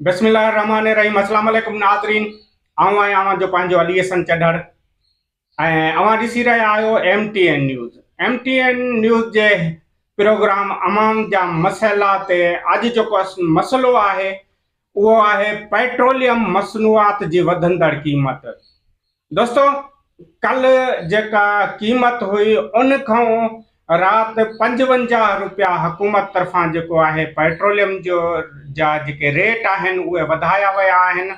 بسم الله الرحمن الرحيم السلام عليڪم ناظرين آئون آهيان اوهان جو پنهنجو علي حسن چڍڙ ۽ اوهان ڏسي رهيا آهيو M T N news M T N news جي پروگرام عوام جا مسئلا تي اڄ جيڪو مسئلو آهي اهو آهي پيٽروليم مصنوعات جي وڌندڙ قيمت دوستو ڪل جيڪا قيمت هئي ان کان رات 55 روپيا حڪومت طرفان جيڪو آهي پيٽروليم جو جا جيڪي ريٽ آهن اهي وڌايا ويا آهن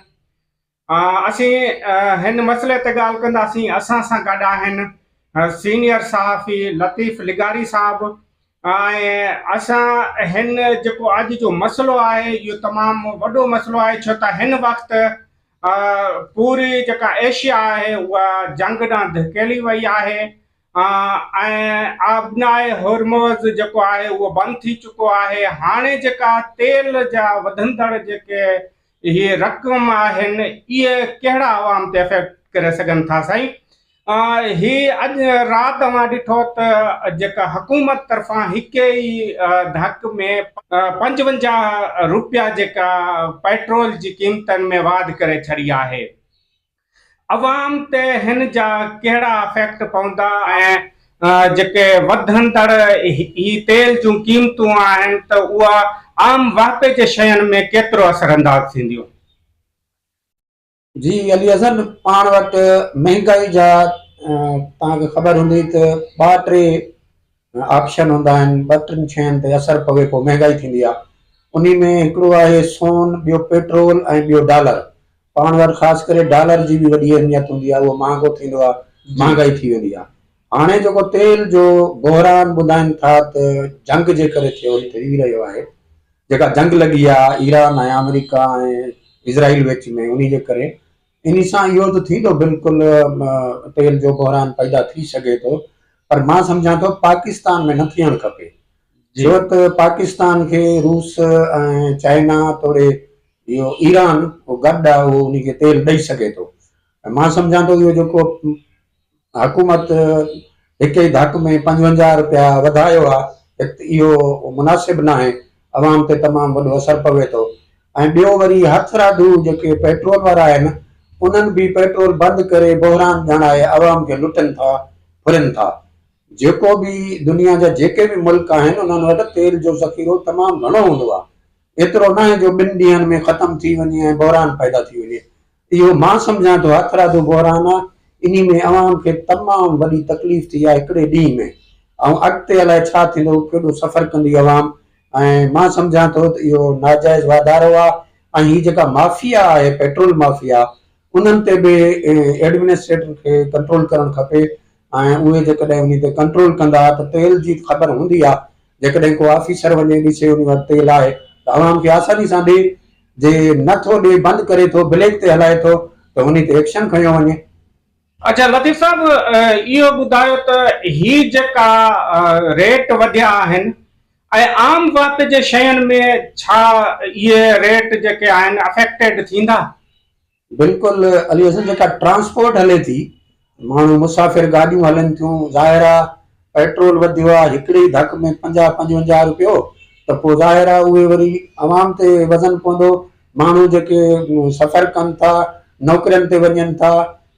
اسين هن مسئلي تي ڳالهه ڪنداسين اسان سان گڏ آهن سينيئر صحافي لطيف لغاري صاحب ۽ اسان هن جيڪو اڄ جو مسئلو آهي اهو تمام وڏو مسئلو آهي ڇو ته هن وقت پوري جيڪا ايشيا آهي اها جنگ ڏانهن ڌڪيلي وئي آهي ۽ آبناء هرمز جيڪو آهي اهو بند ٿي چڪو آهي هاڻي جيڪا تيل جا وڌندڙ جيڪي اهي رقم آهن اهي ڪهڙا عوام تي افيڪٽ ڪري سگهن ٿا سائين هي اڄ رات اوهان ڏٺو ته جيڪا حڪومت طرفان هڪ ئي ڌڪ ۾ 55 روپيا جيڪا پيٽرول جي قيمتن ۾ واڌ ڪري ڇڏي آهي عوام تي هن جا ڪهڙا افيڪٽ پوندا ۽ جيڪي وڌندڙ هي تيل جون قيمتون آهن ته اها عام واهپي جي شين ۾ ڪيترو اثر انداز ٿينديون؟ جي علي حسن پاڻ وٽ مهنگائي جا توهان کي خبر هوندي ته ٻه ٽي آپشن هوندا آهن ٻه ٽن شين تي اثر پوي پوء مهنگائي ٿيندي آهي انهي ۾ هڪڙو آهي سون ٻيو پيٽرول ۽ ٻيو ڊالر پاڻ وٽ خاص ڪري ڊالر جي به وڏي اهميت هوندي آهي اهو مهانگو ٿيندو آهي مهانگائي ٿي ويندي آهي هاڻي جيڪو تيل جو بحران ٻڌائين ٿا ته جنگ جي ڪري ٿيو ٿي رهيو آهي جيڪا جنگ لڳي آ ايران ۽ آمريڪا ۽ اسرائيل وچ ۾ انهي جي ڪري انهي سان اهو ته ٿيندو بلڪل تيل جو بحران پيدا ٿي سگهي ٿو پر مان سمجهان ٿو پاڪستان ۾ نه ٿيڻ کپي ڇو ته پاڪستان کي روس ۽ چائنا توڙي اهو ايران گڏ آ اهو انهي کي تيل ڏئي سگهي ٿو ۽ مان سمجهان ٿو اهو جيڪو حڪومت هڪ ئي ڌڪ ۾ 55 رپيا وڌايو آهي هڪ ته اهو مناسب ناهي عوام تي تمام وڏو اثر پوي ٿو ۽ ٻيو وري هٿرادو جيڪي پيٽرول وارا آهن انهن به پيٽرول بند ڪري بحران ڄاڻائي عوام کي لٽن ٿا ڦرن ٿا جيڪو به دنيا جا جيڪي به ملڪ آهن انهن وٽ تيل جو ذخيرو تمام گهڻو هوندو آهي ايترو ناهي جو ٻن ڏينهن ۾ ختم ٿي وڃي ۽ بحران پيدا ٿي وڃي اهو مان سمجهان ٿو هٿرادو بحران آ انهي ۾ عوام کي تمام وڏي تڪليف ٿي آ هڪڙي ڏينهن ۾ ۽ اڳتي الائي ڇا ٿيندو ڪيڏو سفر ڪندي عوام ۽ مان سمجهان ٿو ته اهو ناجائز واڌارو آ ۽ هي جيڪا مافيا آهي پيٽرول مافيا انهن تي به ايڊمنسٽريٽر کي ڪنٽرول ڪرڻ کپي ۽ اهي جيڪڏهن انهي تي ڪنٽرول ڪندا ته تيل جي خبر هوندي آ جيڪڏهن ڪو آفيسر وڃي ڏسي انهي وٽ تيل آهي ته عوام کي آساني سان ڏي جي نه ٿو ڏي بند ڪري ٿو بليڪ تي هلائي ٿو ته انهي تي ايڪشن کنيو وڃي. اڇا لطيف صاحب اهو ٻڌايو ته هي جيڪا ريٽ وڌيا آهن ۽ عام وقت جي شين ۾ ڇا اهي ريٽ جيڪي آهن افيڪٽيڊ ٿيندا؟ بلڪل علي حسن جيڪا ٽرانسپورٽ هلي ٿي ماڻهو مسافر گاڏيون هلن ٿيون ظاهر آ پيٽرول وڌيو آ هڪڙي ئي ڌڪ ۾ 50 55 روپيو ته پوء ظاهر آ اهي وري عوام تي وزن پوندو ماڻهو جيڪي سفر ڪن ٿا نوڪرين تي وڃن ٿا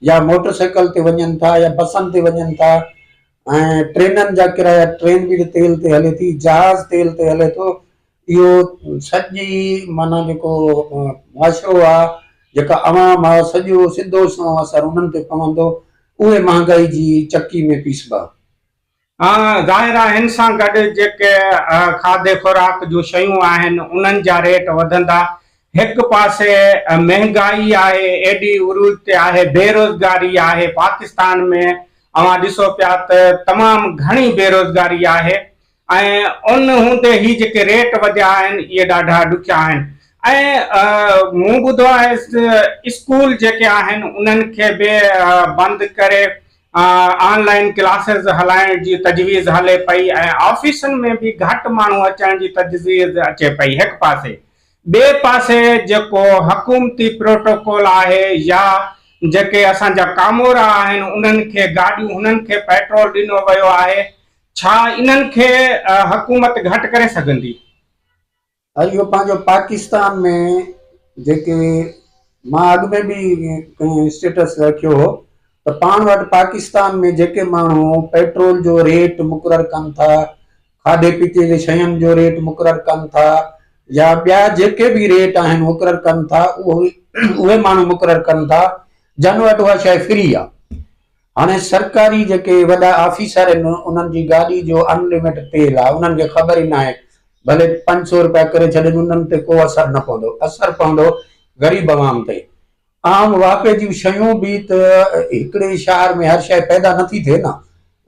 يا موٽر سائيڪل تي وڃن ٿا يا بسن تي وڃن ٿا ۽ ٽرينن جا ڪرايا ٽرين به ته تيل تي هلي ٿي جهاز تيل تي هلي ٿو اهو سڄي معنيٰ جيڪو معاشرو آ جيڪا عوام آ سڄو سڌو سنئون اثر انهن تي پوندو اهي مهانگائي جي چڪي ۾ پيسبا. ظاهر آ هن سان گڏ جيڪي کاڌي خوراڪ جون شيون آهن انهن جا ريٽ وڌندا هڪ پاسي مهنگائي آهي ايڏي عروج تي آهي بيروزگاري آهي پاڪستان ۾ اوهان ڏسو پيا ته تمام گهڻي بيروزگاري آهي ۽ ان هوندي هي جيڪي ريٽ وڌيا آهن اهي ڏاڍا ڏکيا آهن ۽ مون ٻڌو آهي اسڪول جيڪي آهن انهن کي به بند ڪري آن لائن ڪلاسز هلائڻ جي تجويز هلي پئي ۽ آفيسن ۾ به گهٽ ماڻهو اچڻ جي تجويز اچي پئي هڪ پاسي ٻئي پاسي جيڪو حڪومتي پروٽوڪول آهي يا جيڪي اسان جا ڪامورا آهن انهن کي گاڏيون انهن کي پيٽرول ڏنو ويو آهي ڇا انهن کي حڪومت گهٽ ڪري سگهندي؟ اهو پنهنجو پاڪستان ۾ جيڪي مان اڳ ۾ به ڪنهن اسٽيٽس رکيو هو ته پاڻ وٽ پاڪستان ۾ جيڪي ماڻهو پيٽرول جو ريٽ مقرر ڪن ٿا، کاڌي پيتي جي شين جو ريٽ مقرر ڪن ٿا يا ٻيا جيڪي به ريٽ آهن مقرر ڪن ٿا اهي اهي ماڻهو مقرر ڪن ٿا جن وٽ اها شيء فري آهي. هاڻي سرڪاري جيڪي وڏا آفيسر آهن انهن جي گاڏي جو ان لمٽ تيل آهي انهن کي خبر ئي ناهي ڀلي 500 روپيا ڪري ڇڏين انهن تي ڪو اثر نه پوندو اثر پوندو غريب عوام تي. عام واهپي جون شيون به ته هڪڙي شهر ۾ هر شيء پيدا نٿي ٿئي نه،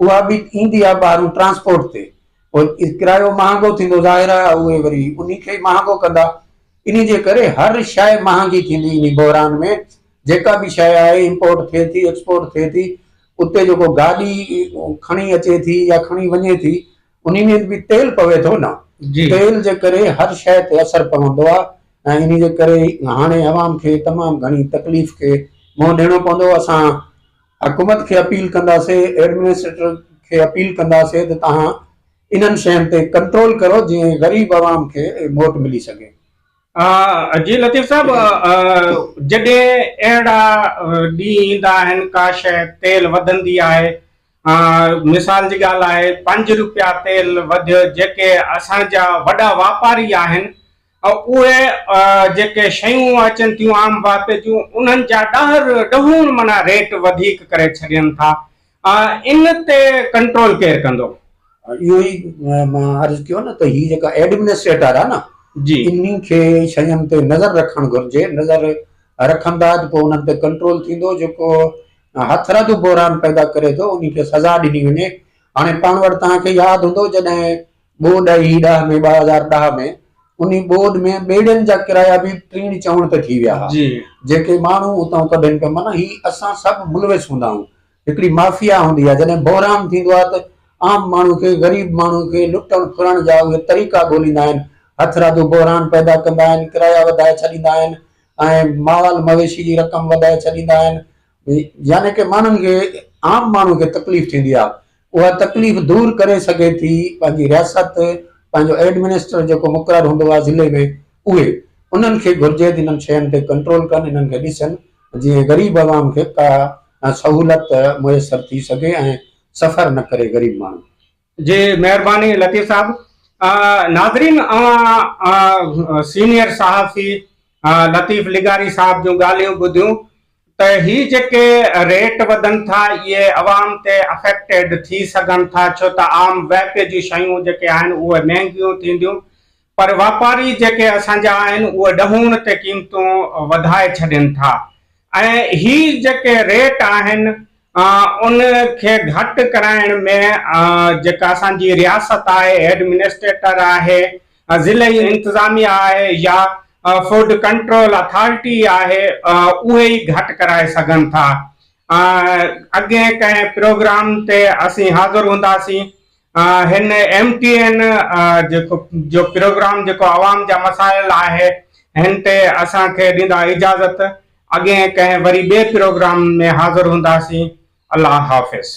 اها به ايندي آهي ٻاهرون ٽرانسپورٽ تي، پوء ڪرايو مهانگو ٿيندو ظاهر آهي اهي وري انهي کي ئي مهانگو ڪندا، انهي جي ڪري هر شيء مهانگي ٿيندي انهي بحران ۾ جيڪا به شيء آهي امپورٽ ٿئي ٿي ايڪسپورٽ ٿئي ٿي اتي جيڪو گاڏي کڻي اچي ٿي يا کڻي وڃي ٿي انهي ۾ به تيل پوي ٿو نه، تيل جي ڪري هر شيء تي اثر پوندو آهي ۽ انهي جي ڪري هاڻي عوام کي تمام گهڻي تڪليف کي منهن ڏيڻو پوندو، اسان حڪومت کي اپيل ڪنداسي، ايڊمنسٽريٽر کي اپيل ڪنداسي ته توهان انهن شين تي ڪنٽرول ڪرو جيئن غريب عوام کي موٽ ملي سگهي. جي لطيف صاحب جڏهن اهڙا ڏينهن ايندا آهن ڪا شيء تيل وڌندي آهي مثال جي ڳالهه آهي 5 روپيا تيل وڌيو جيڪي اسان جا وڏا واپاري آهن اهي جيڪي شيون اچن ٿيون عام واهپي جون انهن جا ڏهر ڏهوڻ معنيٰ ريٽ وڌيڪ ڪري ڇڏين ٿا ان تي ڪنٽرول ڪير ڪندو؟ اهو ئي مان عرض ڪيو نه ته هي جيڪا ايڊمنسٽريٽر آهي نه انهي کي شين تي نظر رکڻ گهرجي نظر رکندا ته پوء انهن تي ڪنٽرول ٿيندو جيڪو هٿرادو بحران پيدا ڪري ٿو انهي کي سزا ڏني وڃي. هاڻي پاڻ وٽ توهان کي ياد هوندو جڏهن ٻوڏ آئي هئي ڏهه ۾ 2010 ۾ انهي ٻوڏ ۾ ٻيڙين جا ڪرايا به ٽيڻ چئوڻ تي ٿي ويا ها جيڪي ماڻهو اتان ڪڍن پيا معنيٰ هي اسان سڀ ملوث هوندا آهيون هڪڙي مافيا هوندي آهي جڏهن بحران ٿيندو آهي ته عام ماڻهو کي غريب ماڻهو کي لٽڻ ڦرڻ جا اهي طريقا ڳوليندا آهن هٿرادو بحران پيدا ڪندا آهن ڪرايا وڌائي ڇڏيندا آهن ۽ مال مويشي جي رقم وڌائي ڇڏيندا آهن يعني ڪه ماڻهن کي عام ماڻهو کي تڪليف ٿيندي آهي اها تڪليف دور ڪري سگهي ٿي پنهنجي رياست پنهنجو ايڊمنسٽر جيڪو مقرر هوندو آهي ضلعي ۾ اهي انهن کي گهرجي ته انهن شين تي ڪنٽرول ڪن انهن کي ڏسن جيئن غريب عوام کي ڪا سهولت ميسر ٿي سگهي ۽ سفر نه ڪري غريب ماڻهو. جي مهرباني لطيف صاحب ناظرين اوهان سينيئر صحافي لطيف لغاري صاحب جون ڳالهيون ٻڌيون ته هي جيڪي ريٽ وڌن ٿا اهي عوام تي افيڪٽيڊ ٿي سگهن ٿا ڇو ته عام واهپي جون شيون جيڪي آهن اهي مهنگيون ٿينديون پر واپاري جيڪي اسان جا آهن اهي ڏهوڻ تي قيمتون وڌائي ڇڏين ٿا ۽ هي جيڪي ريٽ آهن ان کي گهٽ ڪرائڻ ۾ جيڪا اسان جي رياست آهي، ايڊمنسٽريٽر آهي، ضلعي انتظاميه آهي يا فوڊ ڪنٽرول اٿارٽي آهي اهي ئي گهٽ ڪرائي سگهن ٿا. اڳئين ڪنهن پروگرام تي اسين حاضر هونداسين. هن ايم ٽي اين جيڪو جو پروگرام جيڪو عوام جا مسائل آهي هن تي اسان کي ڏيندا اجازت. اڳئين ڪنهن وري ٻئي پروگرام ۾ حاضر هونداسين. الله حافظ.